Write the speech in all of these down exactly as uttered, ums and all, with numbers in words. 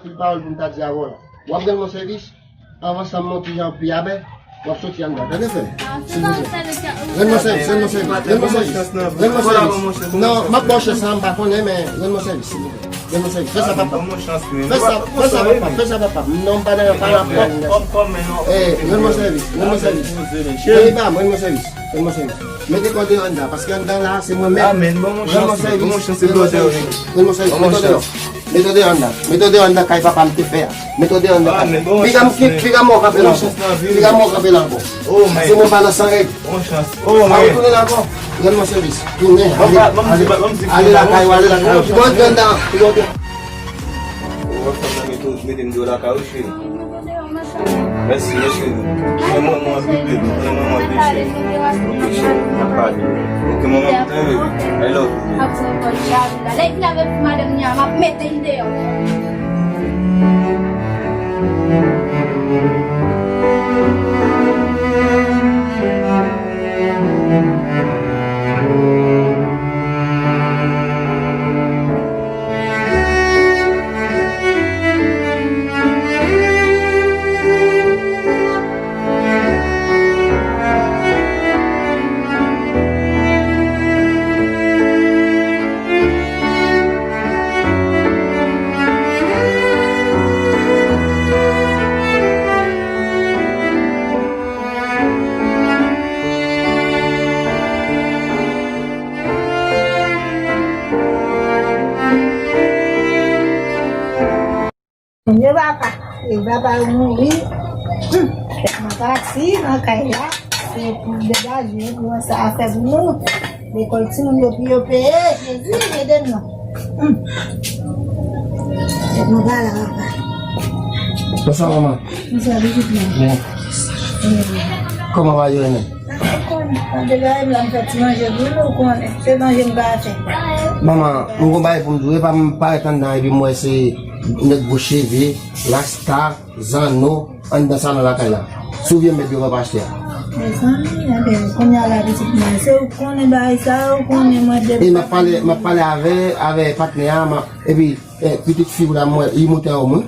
Anpil pawòl pou m ta di avè w la. W ap rann mwen sèvis, anvan sa m montre jan pi abè, w ap soti anndan. Tande frè m, silvouplè. Rann mwen sèvis, rann mwen sèvis, rann mwen sèvis, rann mwen sèvis. Non, m ap ba w chans la, m pa konnen, men rann mwen sèvis, silvouplè. Rann mwen sèvis. Fè sa, papa. Fè sa, fè sa, papa. Fè sa, papa. Non, m pa nan, pa nan pwoblèm. Eh, rann mwen sèvis, rann mwen sèvis. Veye ba m, rann mwen sèvis, rann mwen sèvis. Mete kò deyò anndan, paske anndan la, se mwen menm. Rann mwen sèvis, rann mwen sèvis, rann mwen sèvis. Mete w deyò anndan. Mete w deyò anndan kay papa m te fè a. Mete w deyò anndan kay. Piga m, piga m wè w kanpe la ankò. Piga m wè w kanpe la ankò. Se mwen pa nan san règ. Pa retounen la ankò. Rann mwen sèvis. Tounen. Ale, ale lakay ou, ale lakay ou. Piga w antre anndan. Piga w antre. Mete m deyò lakay ou, cheri. Mèsi, mèsi. Mwen, mwen, mwen anpil, baby. Mwen, mwen, mwen anpil, cheri. Ok, cheri. N ap pale. Ok, manman, mwen te reve. I love you, baby. Lè vin avèk madanm li a, m ap mete l deyò. Yo papa, e papa yo mouri. Kèt mwen pati nan kay la. Se pou degaje, pou wè sa a fè pou nou. Lekòl timoun yo pou yo peye. Jezi, ede m non. Kèt mwen pa la, papa. Bonswa, manman. Bonswa, pitit mwen. Byen. Kòman va yo, René? Ou konnen, mwen te gaye m la, m fè ti manje pou nou, ou konnen. Se manje m ka fè. Manman, m gon bagay pou m di w, e pa m parèt anndan epi m wè se nèg gwo cheve, rasta, zanno, anndan salon lakay la. Si w vle m met yo pa achte a. Mezanmi, anben, kounye a la pitit mwen, se ou k konnen bagay sa, ou konnen mwen depi. E m ap pale, m ap pale avè, avè patnè a, m ap, epi Eh, pitit fi w la, mwen, li moute anwo mwen.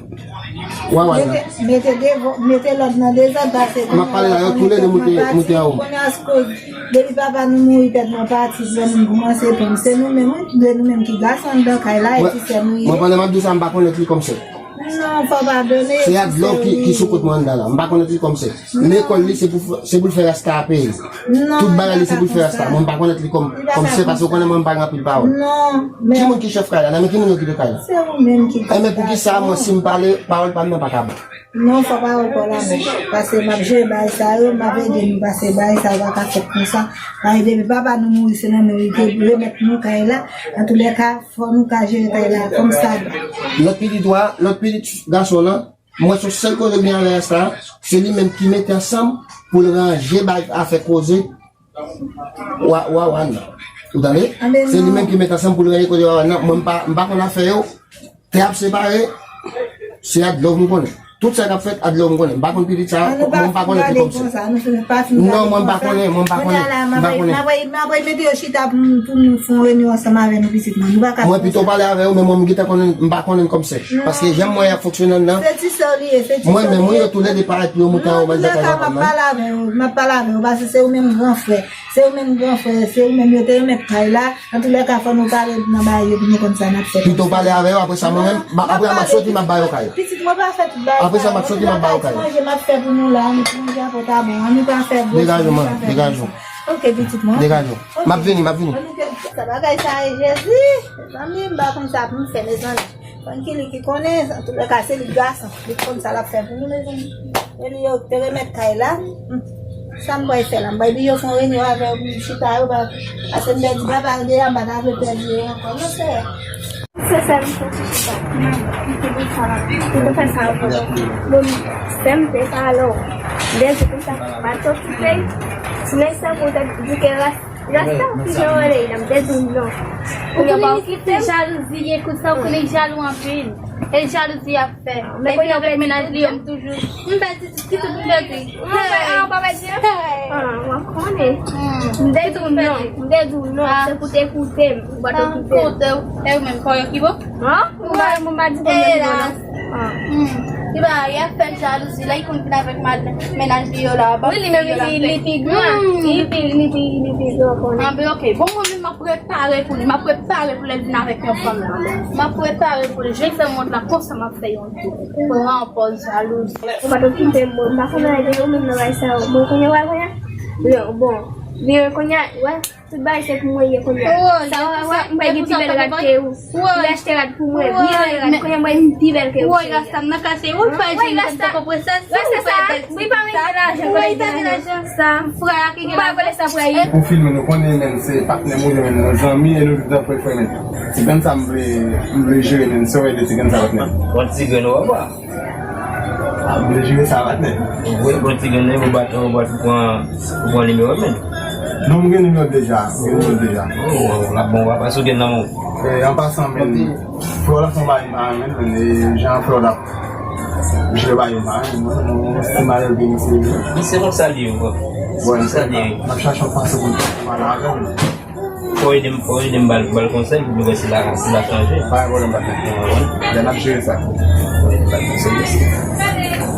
Wawa la. Mete, mete devo-, mete lòd nan dezòd, pase. M ap pale la, yo tou le de moute, moute anwo mwen. Kounye a, akoz depi papa nou mouri, tèt mwen pati, timoun kòmanse pran. Se nou menm, wi, de nou menm ki gason anndan kay la, e ti sè nou ye. Mwen, pandan m ap di w sa, m pa konnet li kòm sè. Non, fò padone. Se Adlove ki, ki sou kont mwen anndan la. M pa konnet li kòm sè. Lekòl li, se pou, se pou l fè rasta a peye. Tout bagay li, se pou l fè rasta. Mwen, m pa konnet li kòm, kòm sè, paske w konnen mwen, m pa gen anpil pawòl. Non, men. Ki moun ki chèf kay la? Nan men ki moun yo kite kay la? Se ou menm ki. Enben, poukisa mwen, si m pale, pawòl pa m nan pa ka bon? Non, fò pawòl pa w la bon. Paske m ap jere bagay sa yo, m ap ede nou pase bagay sa yo pa ka fèt konsa. Paske depi papa nou mouri, se nan men li te remèt nou kay la. Antoulèka, fò nou ka jere kay la kòm sa dwa. Lòt pitit ou a, lòt pitit gason w lan, mwen se sèl koze m gen avè rasta a, se li menm ki mete ansanm pou l ranje bay afè koze wa, wa, wa nan. Ou tande? Se li menm ki mete ansanm pou l ranje koze wa, wa nan. Mwen, m pa, m pa konn afè yo. Tè ap separe, se Adlove m konnen. Tout sa k ap fèt, Adlove m konnen. M pa konn pitit sa, mwen, m pa konnet li kòm sè. Non, mwen, m pa konnen, mwen, m pa konnen, m pa konnen. M ap mete yo chita pou nou, pou nou fè yon reyinyon ansanm avè nou pitit mwen. Nou pa ka. Mwen pito pale avè yo, men mwen, m gentan konnen, m pa konnen l kòm sè. Paske jan m wè y ap fonksyone anndan. Se ti sè w li ye, se ti sè w li ye. Mwen menm, wi, yo tou le de parèt pou yo moute anwo mwen lakay papa m. Nan tou lè ka, m ap pale avè yo, m ap pale avè yo, paske se ou menm gran frè. Se ou menm gran frè, se ou menm yo te remèt kay la. Antoulèka, fò nou pale nan bagay yo pou nou konn sa n ap fè. Pito pale avè yo, apre sa, mwen menm, apre a, m ap soti, m ap ba yo kay la. Pitit mwen pa fè tout bagay sa. Apre sa, m ap soti, m ap ba yo kay la. Manje m ap fè pou nou la, ann manje apre ta bon, ann nou pa fè gwo. Degaje w, manman, degaje w. Ok, pitit mwen. Degaje w. M ap vini, m ap vini. Ann nou fè sa bagay sa, e Jezi, mezanmi, m pa konn sa pou m fè, mezanmi. Tranquille ki konnen, antoulèka se li gason, li konn sa l ap fè pou nou, mezanmi. E li yo te remèt kay la. Hmm. Sa m pral fè la? M pral di yo fè yon reyinyon avè yo pou yo chita yo, pa, paske m pèdi papa m deja, m pa ta vle pèdi yo ankò. Non, sè. Se sè m soti chita. Manman, m te di sa, m te fè sa ankò. Bon, sè m te pale w. M te di konsa, pa t okipe. Nèg sa pou tèt di ke ras Rasta ki jan w rele l la, m te di w non. Ou konnen li se jalouzi ye, kout sa, ou konnen li jalou anpil. E jalouzi y ap fè. Epi avèk mennaj li yo, m toujou. M pèdi, ki tout m pèdi. Mwen fè an, pa pèdi an. Ah, mwen konnen. M te di w non, m te di w non, se pou te koute m, ou pa t okipe m. Koute w, e ou menm, kò yo ki bon? An? Ou pa, mwen pa di kò m ki bon non. Ah. Hmm. Li pa, y ap fè jalouzi. Lè y konn vin avèk mad-, mennaj li yo la, wi, li menm li, li pi gran. Hmm. Li pi, li pi, li pi gran konnen. Ah, ben, ok. Bon, mwen menm, m ap prepare pou li. M ap prepare pou lè l vin avèk yon fanm la. M ap prepare pou li. Je fè mont la, konsa m ap fè yon tou. Pran pòz jalouzi. Ou pa t okipe m, bon, m pa konn anyen de ou menm nan bagay sa yo. Bon, kounye a, kounye a. Bon, bon. Vire kounye a, wè. Tout bagay se pou mwen ye kounye a. Sa w wè, mwen gen pi bèl rad ke ou. Li achte rad pou mwen, pi bèl rad. Kounye a mwen pi bèl ke ou. Woy, Rasta, m nan kache. Ou pa jere m, m te konprann sa. Rasta sa, wi, pa mete lajan, pa mete lajan. Sa, frè a ki gen lajan. Ou filme nou konnen, men se patnè m ou ye, men nan zanmi, e nou tout apre frè, men. Se kòm sa m vle, m vle jere, men se wè de ti grenn sa patnè. Bon ti grenn ou pa. Ah, m vle jere sa patnè. Ou vle pran ti grenn nan, ou bat, ou bat pou pran, pou pran nimewo, men. Non, m gen nimewo deja, m gen nimewo deja. Oh, l ap bon, w ap asou gen nan men w. Eh, an pasan, men, Flora fè yon bagay m pa renmen, men, e jan Flora ap jere bagay yo m pa renmen, mwen, mwen, mwen, si malè gen misye. Men se konsa li ye, bro. Se konsa li ye. M ap chache yon fason pou m pale avè l. Fò ede m, fò ede m ba l, ba l konsèy pou m wè si l a, si l a chanje. Pa gen pwoblèm, patnè. Lè n ap jere sa.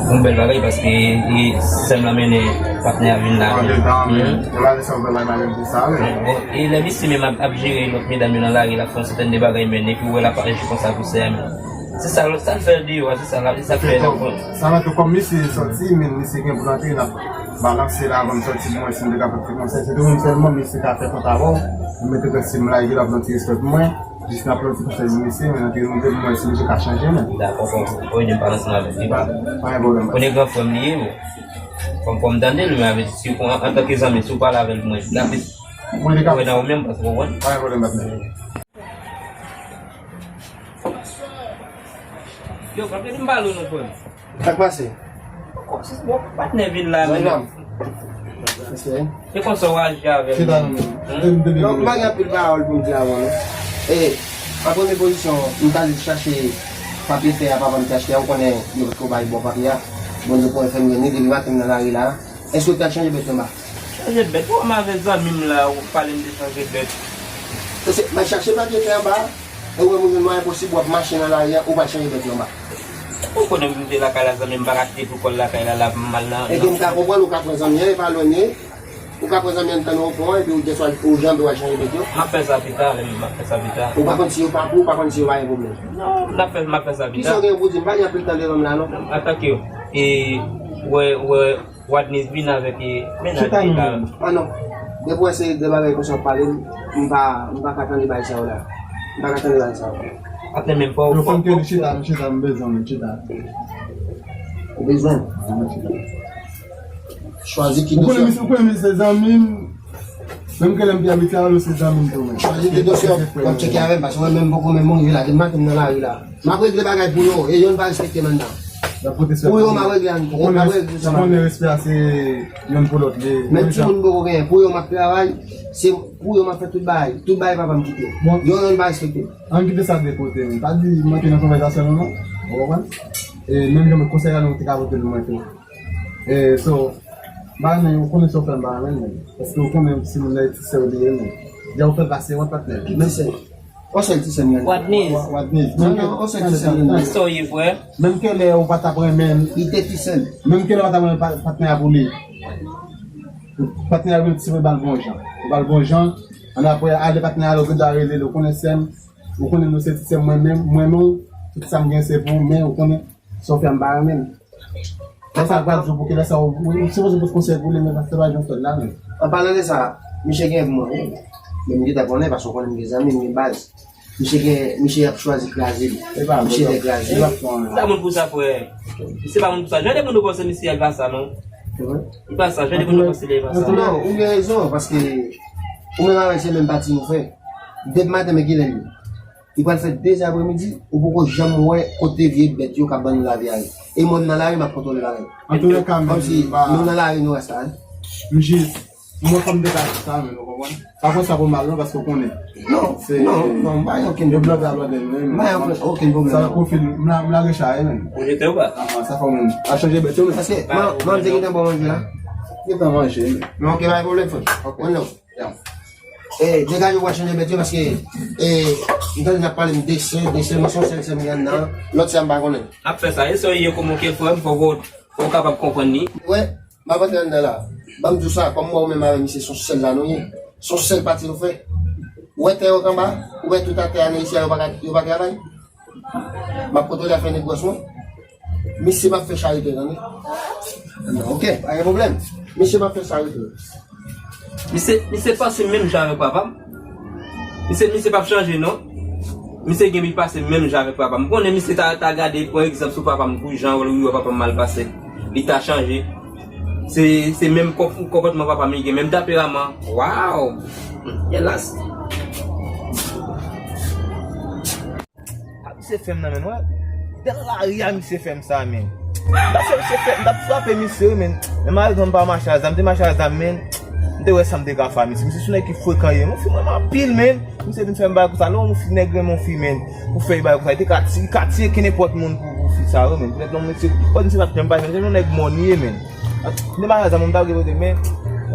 Yon bèl bagay paske, e, sè m lan mennen patnè a vin la. Andedan, men. Yon bagay sa, yon bèl bagay, bagay pou sa, wi. Bon, e lè misye menm ap, ap jere lòt medam yo nan lari, l ap fè yon sètèn de bagay, men epi w wè l ap aji konsa pou sè a, men. Se sa, sa l fè deyò a, se sa l ap, se sa l fè la. Sa mèt ou kòm misye sòti, men misye gen pou l antre, l ap balanse l avan m sòti pou mwen, si m te ka fè ti konsèy. Se te mwen sèlman misye ka fè kont avè w. Mwen te kwè si m la, li t ap yon ti respè pou mwen. Jis n ap fè yon ti konsèy pou misye, men antre nou de pou mwen, si misye ka chanje, men. Dakò, fò, fò ede m pale ansanm avè l. Pa, pa gen pwoblèm. Konnen gran frè m li ye, bon. Fò, fò m tande l, men avè di, si w, an, antanke zanmi, si w pale avè l pou mwen, l ap vin wè nan ou menm, paske w konprann. Pa gen pwoblèm, patnè. Yo, frè, kite m pale w non, frè m. Sa k pase? Bon, patnè vin la, men. Zanmi m. Mesye. Se konsa w aji avè l. Chita non, men. Non, m pa gen anpil pawòl pou m di avan, non. E, an premye pozisyon, m t al chache papye fè a papa m te achte a, ou konnen yo poko bay bon papye a. Bon, yo pran fè m gen ni depi maten m nan lari la. Èske w t al chanje bèt yo anba? Chanje bèt? Ou wè m avè zanmi m la, ou pale m de chanje bèt. Se, se, m al chache papye fè anba, e ou wè moun jwenn mwayen posib, w ap mache nan lari a, ou pral chanje bèt yo anba. Ou konnen m te lakay la, zanmi m, m pa ka kite pou kòl lakay la, la, m al nan. Ebyen, m ka konprann, ou ka pran zanmi an, e pa lwen li ye. Ou ka pran zanmi an nan opon an, epi ou deswa, ou janbe, w al chanje bèt yo. M ap fè sa pita, men, m ap fè sa pita. Ou pa konn si yo pa pou, ou pa konn si yo pa gen pwoblèm. Non, m ap fè, m ap fè sa pita. Kisa w gen pou di m? M pa gen anpil tan devan m la, non. Antanke, e, wè, wè, Wadney vin avèk, e, mennaj li la. Ah non. Depi w wè se de bagay konsa w ap pale, m pa, m pa ka tande bagay sa yo la. M pa ka tande bagay sa yo. Patnè, menm pa w. Yo konn ke li chita, m chita, m bezwen, m chita. Ou bezwen? M chita. Chwazi ki dosye. Ou konnen misye, ou konnen misye se zanmi m. Menm ke lè m pi abitye avè l, se zanmi m tou, men. Chwazi ki dosye w ap tcheke avè m, paske mwen menm poko menm moun, m rive la, depi maten m nan lari la. M ap regle bagay pou yo, e yo n pa respekte m anndan. Pou yo, m ap regle an, m ap regle sa. Ou konnen respè a se youn pou lòt, li. Menm timoun m poko genyen, pou yo m ap travay, se pou yo m ap fè tout bagay. Tout bagay papa m kite. Yo, yo n pa respekte m. Ann kite sa de kote, men. Pa di manke nan konvèsasyon nou, non. Ou konprann? E menm jan mwen konsèy la nou te ka pote l mwen tou. E, so, m pa renmen, ou konnen sa w fè m pa renmen l, men. Paske ou konnen si moun nan e ti sè w li ye, men. Deja ou fè l pase wont, patnè. Men se, on sèl ti sè m gen. Wadney. Wa-, Wadney. Non, non, on sèl ti sè m gen. Sa w ye, frè? Menm ke lè ou pa t ap renmen l. Li te ti sè m. Menm ke lè ou pa t ap renmen pa-, patnè a pou li. Patnè a vin ti mwen ba l bon jan. Ou ba l bon jan. Ann apre, ale patnè a, ou gen dwa rele l, ou konnen sè m. Ou konnen nou se ti sè m, mwen menm, mwen menm, tout sa m gen se pou ou, men ou konnen, sa w fè m pa renmen l. Lè sa l pral di w pou ki lè sa w, ou, ou sipoze pote konsèy pou li, men se pa jan w fè l la, men. An palan de sa, misye gen pou mwen, wi. Men m gentan konnen, paske w konnen m gen zanmi, m gen baz. Misye gen, misye ap chwazi kraze m. Misye vle kraze m. Se pa moun pou sa, frè. Se pa moun pou sa. Jan de moun ou panse misye a, li pa sa, non. Li pa sa. Jan de moun ou panse li, li pa sa. Non, ou gen rezon, paske ou menm avè l se menm pati nou fè. Depi maten, men kilè l ye? Li pral fè de zè apremidi, ou poko janm wè kote vye bèt yo k ap ban nou lavi a ye. E mwen m nan lari, m ap kontwole bagay. Antouka, kòmsi nou nan lari, nou rès la, wi. M jis, mwen kòm de ka sa, men ou konprann. Pa pran sa pou mal, non, paske ou konnen. Non, non, non, m pa gen okenn pwoblèm. M pa gen okenn pwoblèm. Sa nan pwofil, m la, m lage chay, men. Ou jete ou pa? Ah, sa fò, men. A chanje bèt yo, men. Paske, man, man, te gentan bon manje la. Gentan manje, men. Men, ok, pa gen pwoblèm, frè. Ok. Bon, non. Yeah. Eh, degaje w, pral chanje mèt yo, paske, eh, m tande n ap pale m de sè, de sè, mwen se yon sèl sè m gen nan, lòt sè a m pa konnen. Ap fè sa, e sa w ye kòman ke frè m, fòk ou, fòk ou kapab konprann li. Wè, m ap antre anndan la. Ban m di w sa, kòm mwen ou menm avè misye se yon sèl la nou ye. Se yon sèl pati nou fè. Ou wè tè yo k anba, ou wè tout atè a nan isi a yo pa ka, yo pa travay. M ap kontwole afè negwòs mwen. Misye p ap fè charite, tande. Non, ok, pa gen pwoblèm. Misye p ap fè charite. Misye, misye panse menm jan avèk papa m. Misye, misye p ap chanje, non. Misye gen pi pase menm jan avèk papa m. M konnen misye ta, ta gade, pran egzanp sou papa m, pou jan ou wè papa m mal pase. Li ta chanje. Se, se menm konp-, konpòtman papa m li gen, menm tanperaman. Waw! Elas! A, misye fè m nan, men, wè. Dèyè lari a, misye fè m sa, men. M t ap fè misye fè, m t ap frape misye, wi, men. Men malerezman, m pa mache a zam, m te mache a zam, men. M te wè sa m te ka fè a misye. Misye se yon nèg ki frekan ye, men yon fi m renmen anpil, men. Misye vin fè m bagay konsa, lè yon fi nèg renmen yon fi, men. Pou fè bagay konsa, li te ka ti-, li ka tiye ki nenpòt moun pou, pou fi sa yo, men. Poutèt non, misye, poutèt misye pa t janm pase, misye se yon nèg mòn li ye, men. M te mache a zam, m t ap repoze, men.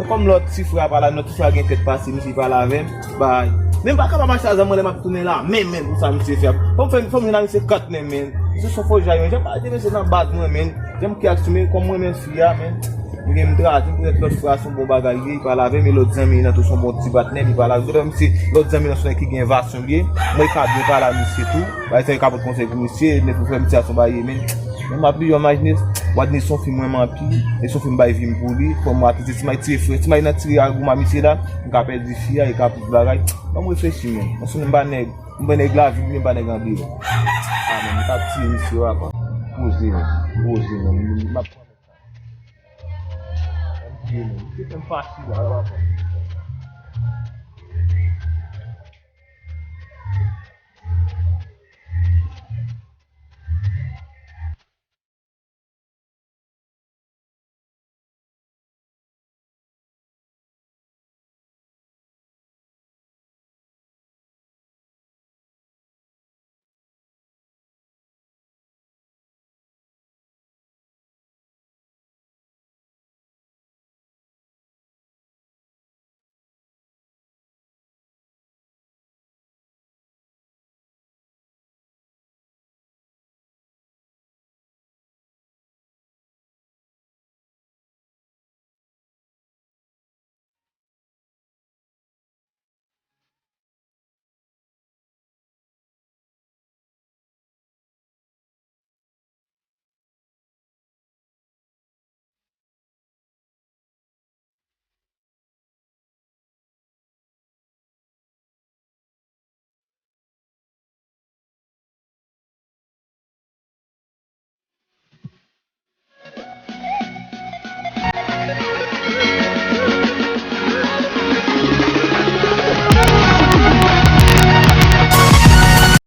Kòm lòt ti frè a pa la, lòt ti frè a gen tèt pase, misye pale avè m. Bay. Men m pa ka pa mache a zam mwen lè m ap tounen la. Men, men, pou sa misye fè. Fò m fè, fò m jwenn a misye kat men, men. Misye se yon fò jay, men. Jan m pale de mesye nan baz mwen, men. Jan m ki aksyon, men, kòm mwen, men, fi a, men. M gen m tradi, poutèt lòt frè a se yon bon bagay, li pale avè m, e lòt zanmi nan tou se yon bon ti patnè, li pale avè m. Poutèt misye, lòt zanmi nan se yon nèg ki gen vasyon li ye. Mwen, li ka byen pale a misye tou. Bay sa, li ka pote konsèy pou misye, men pou frè misye a se yon bagay, men. Men m ap li, yo imajine, Wadney se yon fi m renmen anpil, e se yon fi m bay vi m pou li, fò m atizye, si m al tire frè, si m al nan tire agouma misye la, m ka pèdi fi a, e ka plis bagay. Ban m reflechi, men. Paske m pa nèg, m pa nèg lavi, m pa nèg andeyò. A, men, m t ap tiye misye, papa. Poze, men. Poze, men. M ap pran nèg la. M ap tiye, men. Misye fè m fasil la, papa.